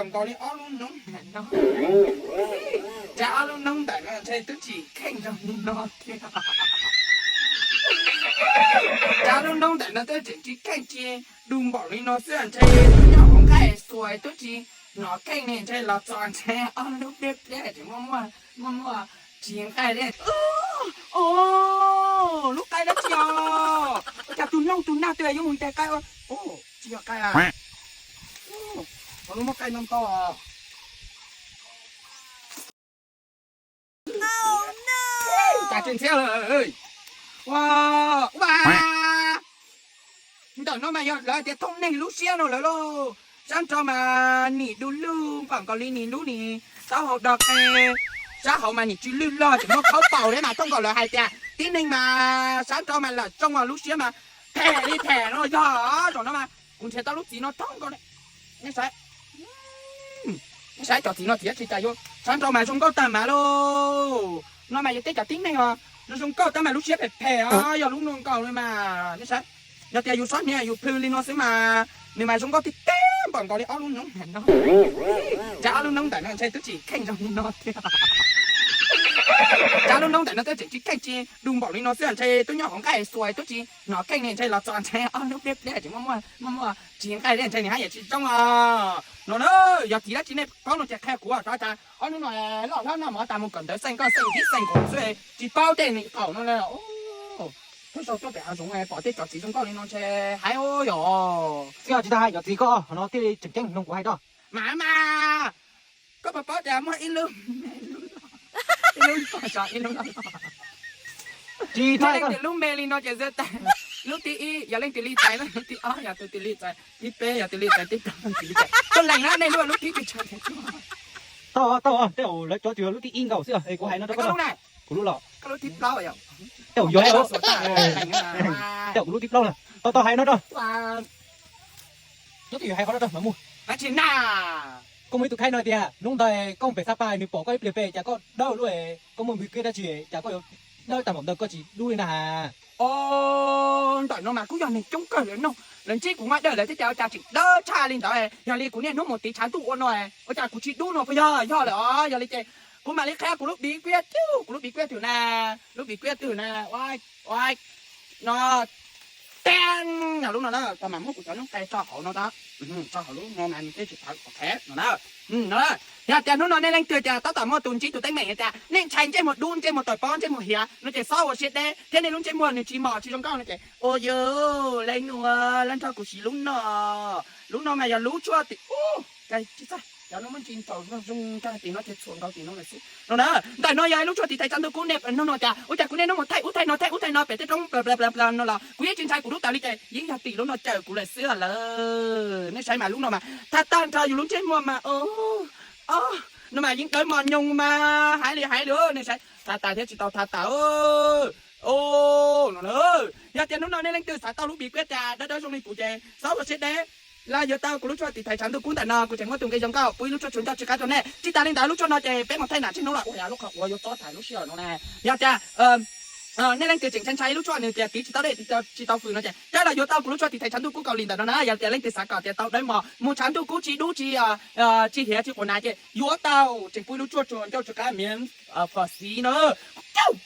nkaus li ob lub noob no. Ces ob lub noob ntawm no ntshe twb tsis kheej zoo li no thiab. Ces ob lub noob ntawm no twb tseem tsis kheej, tsis du npaum li no xwb, ntshe twb nyob hauv nqaij xuas twb tsis hnov kheej ne, ntshe los txog ntshe ob lub pliab pliab tseem muaj muaj muaj muaj tsis nqaij li. Lub qaib dab tsi os? Ua cas tus noog tus nag twg yuav mus ntes qaib? Tsis yog qaib a, lub muaj qaib ntau ntau. Cas tsis ntxhiab lawm. Ua, ua, ntawm no mas yog lawv tias thooj neeg lub siab no lawm lauj. Sab nraud mas nim du lug npaum nkaus li nim lub nim taub hau do qe, sab hauv mas nim tsw lwj log tseem muaj khaub paus thiab mas thooj nkaus lawv hais tias tib neeg mas sab nraud mas lawm tsoo lub siab mas phem li phem no yog. Zaum no mas kuv nrhiav tau lub txiv no thooj nkaus. Nej saib, nej saib cov txiv no txiv tsis cas yuav sab nraud mas zoo nkauj tag mas lauj. No mas yog tej cov tib neeg os, zoo zoo nkauj tab mas lub siab phem phem os, yog lub no nkaus li mas nej saib. Yog tias yus xob hniav yus plhws li no xwb mas nws mas zoo nkauj tib teb npaum nkaus li ob lub noob no. Ces ob lub noob ntawm no ntshe twb tsis kheej zoo li no thiab. Ces ob lub noob ntawm no twb tseem tsis kheej, tsis du npaum li no xwb, ntshe twb nyob hauv nqaij xuas twb tsis hnov kheej ne, ntshe los txog ntshe ob lub pliab pliab tseem muaj muaj muaj muaj tsis nqaij li, ntshe nws haj yam tsis zoo os. No na, yog txiv dab tsi nej paub no ces qhia kuv os, rau qhov ob hnub no loj hlob noj mov tas mus kawm ntawv xeem nkauj xeem tib xeem nkaus xwb, tsis paub tej nws qaum no. Hnub sau tuaj pem hav zoov pom tej cov txiv zoo nkauj li no ntshe hais yog. Tsis tau hais cov txiv koj no thiaj li tseem ceeb, mloog kuv hais rau. Mas mas, koj puas paub tias muaj ib lub, ib lub, ib lub loj loj. Tsis tau hais, leej twg lub me li no ces xwb tag. Lub thib ib yog leej twg li txais, lub thib ob yog tus twg li txais, thib peb yog tus li txais, thib plaub yog tus li txais. Koj lees na, nej lub lub thib peb tso. Tau tau, tej zaum lawv cov tsuas yog lub thib ib nkaus xwb, kuv hais no rau koj. Kuv lub los, koj lub thib plaub yog, tej zaum yog, tej zaum kuv lub thib plaub na. Tau tau, hais no rau. Nyob twj ywm hais qhov no rau mam mus. Dab tsi na? Koj muaj ib tug khaib no tias hnub ntawd koj pem Xab Pas nws pom koj ib pliag pem cas koj dawb lub, koj muaj npis kiab dab tsi cas koj yuav dawb tag npaum ntawd, koj tsis dub li na? Os, ntawm no mas kuj yog neeg coob kawg lawv nug, lawv ntsib kuv nqaij dawb lawv thiaj cas ua cas tseem dawb tshaj li ntawd. Yog li kuv niaj hnub mus tiv tshav ntuj ua no, ua cas kuv tsis dub no puas yog? Yog lawm os. Yog li ces kuv mam li qhia kuv lub npis kiab twg, kuv lub npis kiab twg na, lub npis kiab twg na, ua, ua, no, teeb, lub no na, tau mas muab kuv cov noob qe tso hauv no, tso hauv lub no mas nws thiaj tsis tawv qhov qhev no na. Yog tias hnub no nej leej twg tias tab tom muaj tus ntsib tus teeb meem tias nej ntshai ntsej muag dub ntsej muag tawm pob ntsej muag hiav no ces xob ua siab deb thiab nej lub ntsej muag nws tsis mos tsis zoo nkauj no ces ua yus leej nus, leej nrog kuv siv lub no. Lub no mas yog lub tshuaj tim ub, tsis txawj cov no muaj ntsis ntaus zoo zoo nraug tim no ces txhuam nkaus tim no lawm xwb no na. Ntawm no yog lub tshuaj tiv thaiv tshav ntuj kub, nej hnub no cas ua cas kuv niaj hnub mus thaij ub thaij no thaij ub thaij no pem tej roob plas plas plas no los kuv yeej tsis ntshai kuv dub tas li ces yeej yog tim lub no cawm kuv lawm xwb lawm. Nej saib mas lub no mas thaij tag nrho yus lub ntsej muag mas, o, no mas yeej dawb mos nyoos mas hais li hais li, nej saib, thaij tas thiab tsis tau thaij tas. O, no na, yog tias hnub no nej leej twg xav tau lub npis kiab cas dawb dawb zoo li kuv ces xob ua siab deb los yuav tau kuv lub tshuaj tiv thaiv tshav ntuj kub ntawm no, kuv tseem muab tus nqi zoo nkauj pub ib lub tshuaj tsuas ncauj tsw qab rau nej. Tsis tas li ntawd lub tshuaj no ces peb mus thaij nam tsheej hnub los ua yam lub qhov uas yuav txob thaij lub sij hawm no na. Yog tias nej leej twg tseem ntshai ntshai lub tshuaj nws tias tiv tsis tau dej, tiv tsis tau fws no ces coj los yuav tau kuv lub tshuaj tiv thaiv tshav ntuj kub Kaus Lim ntawm no na. Yog tias leej twg xav kom tias tau dawb mos mus tshav ntuj kub tsis dub tsis, tsis hiav tsis quav hnav ces yuav tau tseem pub ib lub tshuaj tsuas ncauj tsw qab miv fos xiv na. Cauj.